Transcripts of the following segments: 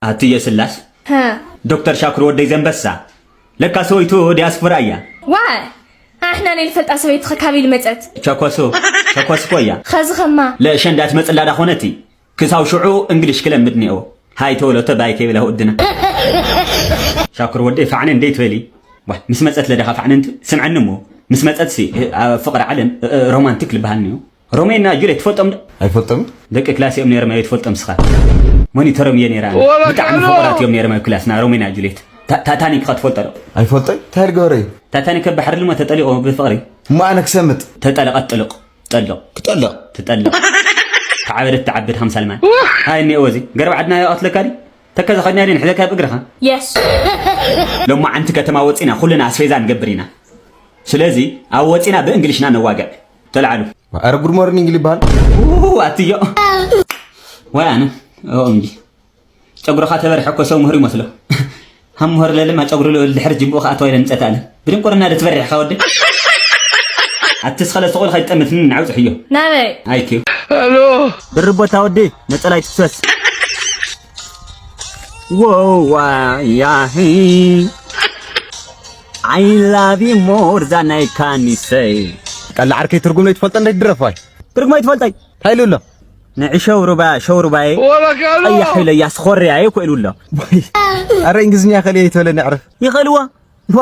ኣትየ ስላስ። ሃ ዶክተር ሻኩር ወደይ ዘንበሳ። ለካ ሰበይቱ ዲያስፖራ እያ። ዋይ ኣሕና ናይ ንፈልጣ ሰበይትኸ ካበይ ልመጸት? ቸኮሱ፣ ቸኮስ እኮ እያ። ኸዚ ኸማ ለእሸንዳ ትመጽላ ዳኾነቲ። ክሳብ ሽዑ እንግሊሽ ክለምድ እኒኦ። ሃይ ተወለቶ ባይ ከይብላ ወድና። ሻኩር ወደይ ፋዕነ እንደይ ትበሊ። ዋ፣ ምስ መጸት ለደኻ ፋዕነ እንት ስምዐኒ እሞ። ምስ መጸት ሲ ኣብ ፍቕሪ ዓለም እ፣ እ፣ ሮማንቲክ ልበሃል እኒኦ። ሮሜና ጁልየት ትፈልጦም ዶ? ኣይፈልጦም። ደቂ ክላስ እዮም ነይሮም፣ ኣይ ትፈልጦም ስኻ። ሞኒተሮም እየ ነይራ። ብጣዕሚ ፍቑራት እዮም ነይሮም ኣብ ክላስና ሮሜና ጁልየት። ታ- ታታኒክ ኸ ትፈልጦ ዶ? ኣይፈልጦይ። እንታይ ልገበረ እዩ? ታታኒክ ኣብ ባሕሪ ልሞ ተጠሊቑ ብፍቕሪ። እሞ ኣነ ክሰምጥ። ተጠለቐ ጥልቕ። ጠልቕ። ክጠልቕ። ትጠልቕ። ተዓበደት ተዓብድ ሃምሳ ልማን። ሃይ እኒኦ እዚ ገረብ ዓድና ይቐትለካ ድዩ? ተከዘ ኸድና ድን ሕዘካ ኣብ እግርኻ። የስ ሎማዓንቲ ከተማ ወፂና ኩልና ኣስፌዛ ንገብር ኢና። ስለዚ ኣብ ወፂና ብእንግሊሽና ነዋግዕ። ተለዓሉ። ኣረ ጉድ ሞርኒንግ ይበሃል። ኡ፣ ኣትዮ። ወይ ኣነ። ኦምጂ። ጨጉርኻ ተበርሐ እኮ ሰው ምህር ይመስሎ። ሃም ምህር ለልማ ጨጉሪ ልብል ድሕሪ ጅብኡ ከኣ ተዋይለ ንጸት ኣለ። ብድንቁርና ዶ ትበርሕ ኢኻ ወዲ? ኣቲ ስኸለ ስቑል ኸይትጠምትኒ ንዓውጽ ሕዮ። ናበይ? ኣይኪ። ብሪ ቦታ ወዲ ነጸላ ይትፍሰስ። ወዋ ያሂ። I love you more than I can say. ቀላ ዓርከይ ትርጉም ለይትፈልጦ እንዴት ድረፋይ? ትርጉም ኣይትፈልጠይ? እንታይ ኢሉ ኣሎ? ንዒ ሸውሩባ፣ ሸውሩባዬ። ወለካሎ! ቀያሕ ኢለያ ስኾርያዬ እኮ ኢሉ ኣሎ። ኣረ እንግሊዝኛ ከልየ ይትበለኒ ኣዕርፍ። ይኸልዎ። ዋ፣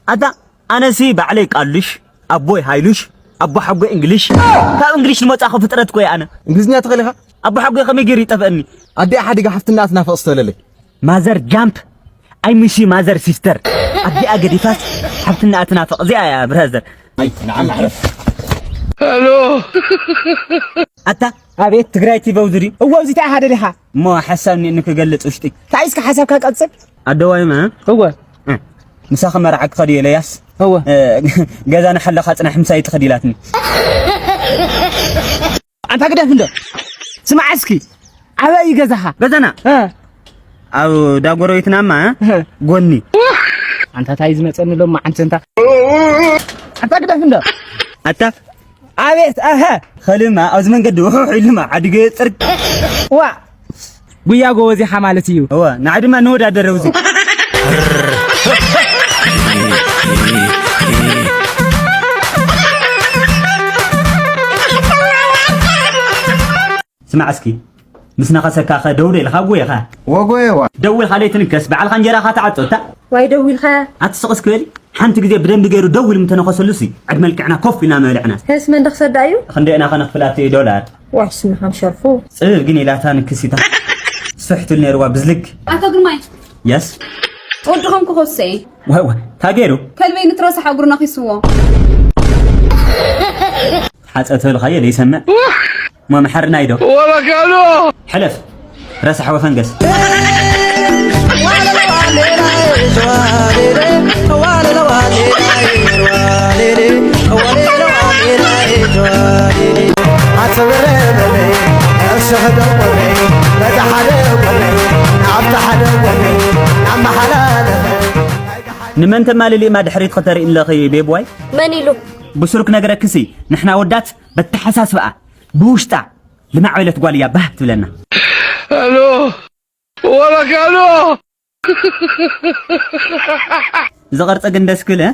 ኣታ ኣነሲ ባዕለይ ቃሉሽ፣ ኣቦይ ሃይሉሽ፣ ኣቦ ሓጎይ እንግሊሽ። ካብ እንግሊሽ ዝመጻኹ ፍጥረት እኮ እየ ኣነ። እንግሊዝኛ ትኽእል ኢኻ? ኣቦ ሓጎይ ከመይ ገይሩ ይጠፍአኒ? ኣዲኣ ሓዲጋ ሓፍትና ትናፍቕ ዝተበለለይ። ማዘር ጃምፕ፣ I miss you ማዘር ሲስተር። ኣዲኣ ገዲፋስ ሓፍትና ትናፍቕ። እዚኣ እያ ብራዘር። ኣይ፣ ንዓም ኣዕርፍ። ኣታ ኣቤት ትግራይ ቲቪ ኣብዚ ድዩ? እዎ ኣብዚ እንታይ ኢኻ ደሊኻ? እሞ ሓሳብ እኒኤኒ ክገልጽ ውሽጢ። እንታይ እስከ ሓሳብካ ቀጽል። ኣደዋይመ እወ። ምሳኺ መርዓ ክኸድ እየ ለያስ። እወ። እ፣ ገዛ ንሓለኻ ጽናሕ ምሳይ ትኸድ ኢላትኒ። ኣንታ ግደፍ እንዶ። ስማዕ እስኪ ኣበይ እዩ ገዛኻ? ገዛና? እ። ኣብ ዳጎረቤትናማ እ። ጎኒ። ኣንታ ታይ ዝመጸኒ ሎም መዓንቲ እንታ። ኣንታ ግደፍ እንዶ። ኣታ ኣቤት ኣሀ። ኸልማ ኣብዚ መንገዲ ውሑሕ ኢሉማ ዓዲ ገጽር። ዋ ጉያ ጎበዝ ኢኻ ማለት እዩ። እወ ንዓ ድማ ንወዳደር ኣብዚ። ስማዕ እስኪ ምስ ነኸሰካ ኸ ደው ዶ ኢልኻ ጎየኻ? ወጎየዋ። ደው ኢልካ ለይትንከስ ባዕልኻ እንጀራኻ ትዓጾ እታ። ዋይ ደው ኢልካ። ኣቲ ስቕ እስኪ በሊ። ሓንቲ ግዜ ብደንቢ ገይሩ ደው ኢሉ ምተነኸሰሉ ሲ ዕድ መልክዕና ኮፍ ኢልና ምበልዕና። ሄስ መን ደኽሰዳ እዩ? ክንደይና ኸነኽፍላት ዶላር? ዋሽ ስምኻም ሸርፉ። ጽብብ ግን ኢላታ ንክሲታ። ስፍሕ ትብል ነይርዋ ብዝልግ። ኣቶ ግርማይ የስ። ወድኹም ክኾሰ ዋይ ዋይ። እንታይ ገይሩ? ከልበይ ንትረሳ ሓጉር ነኺስዎ። ሓጸ ተልኻዮ ዘይሰምዕ። እሞ መሓርና ኢዶ። ወለካሎ። ሕለፍ። ረሳሕ ወፈንገስ። ንመን ተማልሊእማ ድሕሪት ኽተርኢ ኣለኺ ቤብዋይ? መን ኢሉ? ብሱር ክነግረክሲ ንሕና ወዳት በተሓሳስብኣ ብውሽጣ ልማዕ በለት ጓል እያ ባህ ትብለና። ኣሎ ወለካሎ። እዚ ቅርፂ ግን ደስ ክብል እ?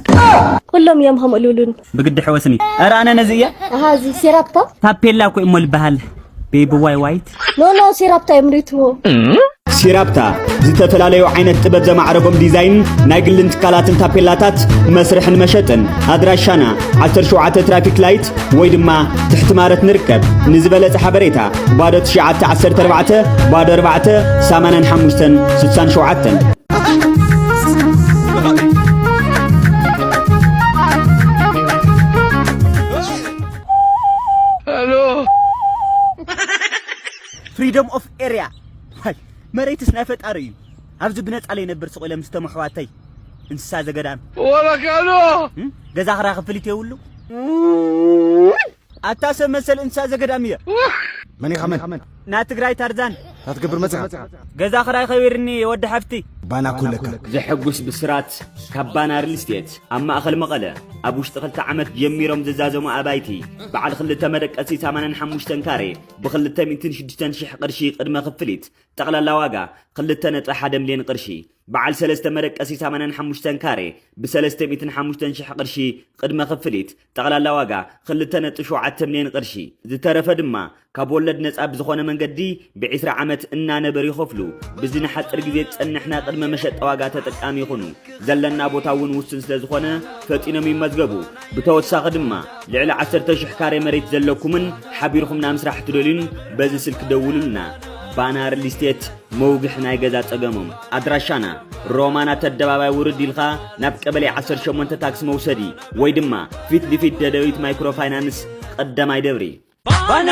ኩሎም እዮም ከምኡ ልብሉን። ብግዲ ሕወስኒ። ኧረ ኣነ ነዚ እየ። ኣሃ እዚ ሴራፕታ? ታፔላ እኮ እሞ ልበሃል። ቤቢ ዋይ ዋይት። ኖ ኖ ሴራፕታ እዮም ሪትዎ። ሲራፕታ ዝተፈላለዩ ዓይነት ጥበብ ዘማዕረጎም ዲዛይን ናይ ግልን ትካላትን ታፔላታት መስርሕን መሸጥን። ኣድራሻና ዓሰርተ ሸውዓተ ትራፊክ ላይት ወይ ድማ ትሕቲ ማረት ንርከብ። ንዝበለጸ ሓበሬታ ባዶ ትሽዓተ ዓሰርተ ኣርባዕተ ባዶ ኣርባዕተ ሰማንያን ሓሙሽተን ስሳን ሸውዓተን። ኣሎ ፍሪደም ኦፍ ኤርያ። ሃይ መሬትስ ናይ ፈጣሪ እዩ። ኣብዚ ብነጻ ለይነብር ስቕ ኢለ ምስ ተመሕዋተይ እንስሳ ዘገዳም። ወለካሎ። እም? ገዛ ክራ ክፍሊት የብሉ። ኣታ ሰብ መሰል እንስሳ ዘገዳም እየ። መን ኢኻ መን? ናይ ትግራይ ታርዛን። ታትገብር መጽኻ? ገዛ ክራይ ከቢርኒ ወዲ ሓፍቲ። ባና ኩለካ። ዘሐጉስ ብስራት ካብ ባና ሪል ስቴት። ኣብ ማእኸል መቐለ ኣብ ውሽጢ ክልተ ዓመት ጀሚሮም ዝዛዘሙ ኣባይቲ በዓል ክልተ መደቀሲ ሰማንያን ሓሙሽተን ካሬ ብክልተ ሚእትን ሽዱሽተን ሽሕ ቅርሺ ቅድመ ክፍሊት፣ ጠቕላላ ዋጋ ክልተ ነጥቢ ሓደ ሚልዮን ቅርሺ። በዓል ሰለስተ መደቀሲ ሰማንያን ሓሙሽተን ካሬ ብሰለስተ ሚእትን ሓሙሽተን ሽሕ ቅርሺ ቅድመ ክፍሊት፣ ጠቕላላ ዋጋ ክልተ ነጥቢ ሸውዓተ ሚልዮን ቅርሺ። ዝተረፈ ድማ ካብ ወለድ ነጻ ብዝኾነ መንገዲ ብዒስራ ዓመት እናነበሩ ይኸፍሉ። ብዚ ንሓጽር ግዜ ዝጸንሕና ቅድመ መሸጣ ዋጋ ተጠቃሚ ይኹኑ። ዘለና ቦታ እውን ውሱን ስለ ዝኾነ ፈጢኖም ይመዝገቡ። ብተወሳኺ ድማ ልዕሊ ዓሰርተ ሽሕ ካሬ መሬት ዘለኩምን ሓቢርኩም ናብ ምስራሕ ትደልዩን በዚ ስልክ ደውሉልና። ባና ሪል ስቴት፣ መውግሒ ናይ ገዛ ጸገሞም። ኣድራሻና ሮማናት ኣደባባይ ውርድ ኢልካ ናብ ቀበሌ ዓሰርተ ሸሞንተ ታክሲ መውሰዲ ወይ ድማ ፊት ንፊት ደደቢት ማይክሮ ፋይናንስ ቀዳማይ ደብሪ። ባና!